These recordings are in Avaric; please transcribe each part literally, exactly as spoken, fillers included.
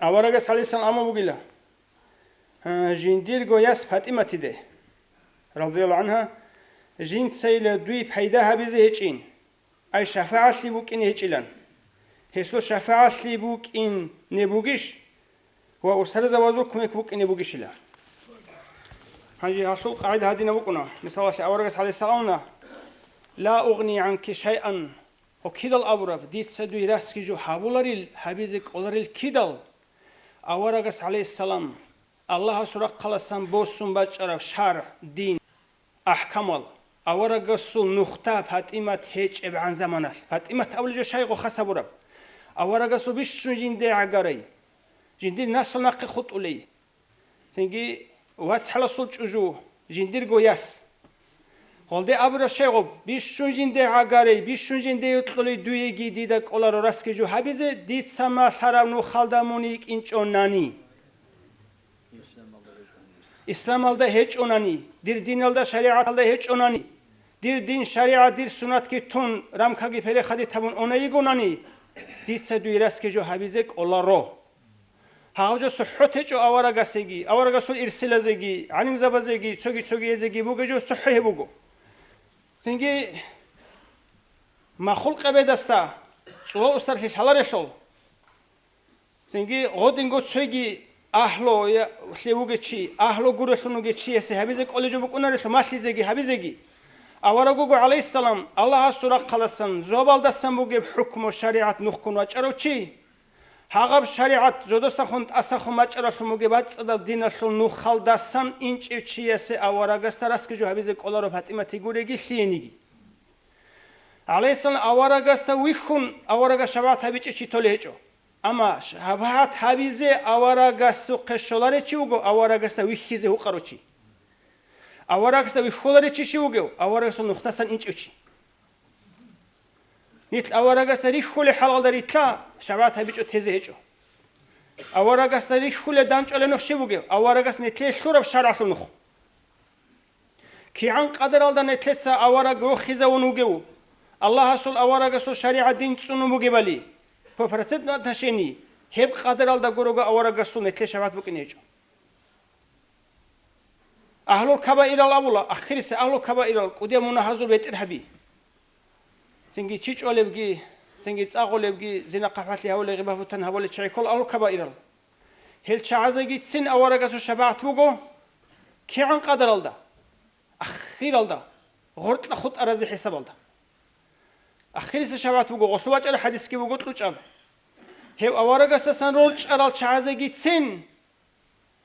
Аварагас гӀалайгьиссалам абун бугила, а, жиндирго яс ПатӀиматиде, радияллагьу гӀангьа, жинцайила дуе пайда гьабизе гьечӀин, ай шафагӀатлъи букӀине гьечӀилан. Гьесул шафагӀатлъи букӀине бугищ ва устарзабазул кумек букӀине бугищила? Гьанже гьалъул къагӀида гьадинаб букӀуна. Мисалалъе, аварагас гӀалайгьиссаламна: «Ла угъни гӀанки шайъан», ва кидал абураб: «Дица дуе расги жо гьабуларил, гьабизе кӀоларил кидал». Аварагас гӀалайгьиссалам Аллагьасул рахъаласан босун бачӀараб шаргӀ, дин, ахӀкамал, аварагасул нухда ПатӀимат гьечӀебгӀан заманалъ. ПатӀимат абулеб жо щайго хас гьабураб? Аварагасул бищун жинде гӀагарай, жиндир наслу нахъе хутӀулей. Цинги вацгӀаласул чӀужу, жиндирго яс. Гъолде абураб щайгъуб: «Бищун жинде гӀагарей, бищун жинде йокьулей дуеги дида кӀоларо расги жо гьабизе, дица малъараб нухалда мун йикӀинчӀонани, исламалда гьечӀонани, дир диналда, шаригӀаталда гьечӀонани, дир дин, шаригӀат, дир суннатги тун, рамкаги перехадит гьабун уней йигонани, дица дуе расги жо гьабизе кӀоларо». Гьав жо сухӀут гьечӀо аварагасеги, аварагасул ирсилазеги, гӀалимзабазеги, цоги-цогиязеги бугеб жо сухӀу гьеб буго. Цинги махул къебедасда цӀула устарлъи лъаларелъул, цинги гъодинго цоги агьлу я-, лъе вугев чи, агьлу гурелъун вугев чиясе гьабизе кӀолеб жо букӀунарелъул, малъизеги гьабизеги. Авараг вуго, гӀалайгьиссалам, Аллагьасул рахъаласан, зобалдасан бугеб хӀукму шаригӀат нухкун вачӀарав чи. Гьагъаб шаригӀат жодосахун тӀасахун бачӀаралъун бугеб бацӀцӀадаб диналъул нухалдасан инчӀев чиясе аварагасда расги жо гьабизе кӀоларо ПатӀимати гуреги лъиениги. ГӀалайгьиссалам аварагасда вихьун, аварагас шабагӀат гьабичӀев чи толей гьечӀо. Амма шабагӀат гьабизе аварагасухъе щоларев чи вуго аварагасда вихьизе гьукъарав чи. Аварагасда вихьуларев чи щив вугев? Аварагасул нухдасан инчӀев чи. Нилъ аварагасда рихьулел хӀалалда рилълъа, шабагӀат гьабичӀо тезе гьечӀо. Аварагасда рихьулел данчӀвалеб нух щиб бугеб? Аварагас нилъее лъураб шаргӀалъул нух. КигӀан къадаралда нилъеца авараг вохизавун вугев, Аллагьасул аварагасул шаригӀат дин цӀунун бугебали, по процентному отношению, гьеб къадаралда гурого аварагасул нилъее шабагӀат букӀине гьечӀо. Агьлул кабаирал абула, ахирисеб агьлул кабаирал кӀудияб мунагьазул бетӀергьаби. Цинги чи чӀвалебги, цинги цӀа гъолебги, зина-хъахӀбалъи гьабулел, гъибат-бугьтан гьабулел чагӀи ккола агьлул кабаирал. Гьел чагӀазегицин аварагасул шабагӀат буго кигӀан къадаралда? Ахиралда, гъоркьа хутӀаразе хӀисабалда. Ахирисеб шабагӀат буго, гъолъул бачӀараб хӀадисги буго кьучӀаб. Гьев аварагасдасан рорчӀарал чагӀазегицин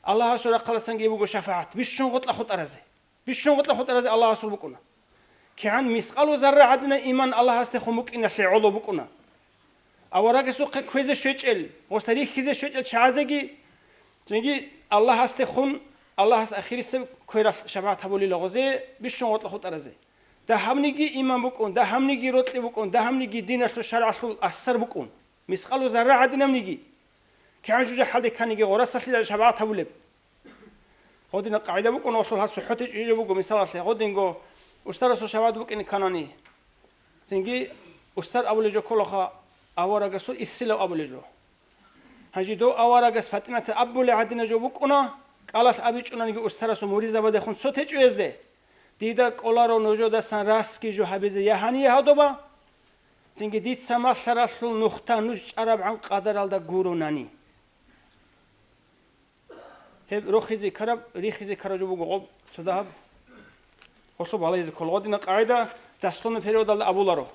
Аллагьасул рахъаласанги буго шафагӀат, бищун гъоркьа хутӀаразе. Бищун гъоркьа хутӀаразе Аллагьасул букӀуна. КигӀан мискъалу зарра гӀадинаб иман Аллагьасдехун букӀиналъе гӀоло букӀуна. Аварагасухъе кквезе щвечӀел, гъосда рихьизе щвечӀел чагӀазеги, цинги Аллагьасдехун, Аллагьас ахирисеб квералъ шабагӀат гьабулила гъозе бищун гъоркьа хутӀаразе. Дагьабниги иман букӀун, дагьабниги рокьи букӀун, дагьабниги диналъул шаргӀалъул асар букӀун. Мискъалу зарра гӀадинабниги. КигӀан жужахӀалде кканиги гъорасалъидал шабагӀат гьабулеб. Гъодинаб къагӀида букӀун, гъолъул гьаб сухӀутичӀо буго, мисалалъе, гъодинго устарасул шабагӀат букӀине кканани, цинги устар абулеб жо кколаха, аварагасул исилав абулеб жо. Гьанже дов аварагас ПатӀиматида абулеб гӀадинаб жо букӀуна, кӀалалъ абичӀонаниги устарасул муридзабадехун цо течӀоязде, дида кӀоларо нужедасан расги жо гьабизе я гьание гьадоба, цинги дица малъаралъул нухда нуж чӀарабгӀан къадаралда гуронани. Гьеб рохизе ккараб, рихизе ккараб жо буго гъоб, цо дагьаб. Гъолъуб гьалазе ккола. Гъодинаб къагӀида дословный переводалда абуларо.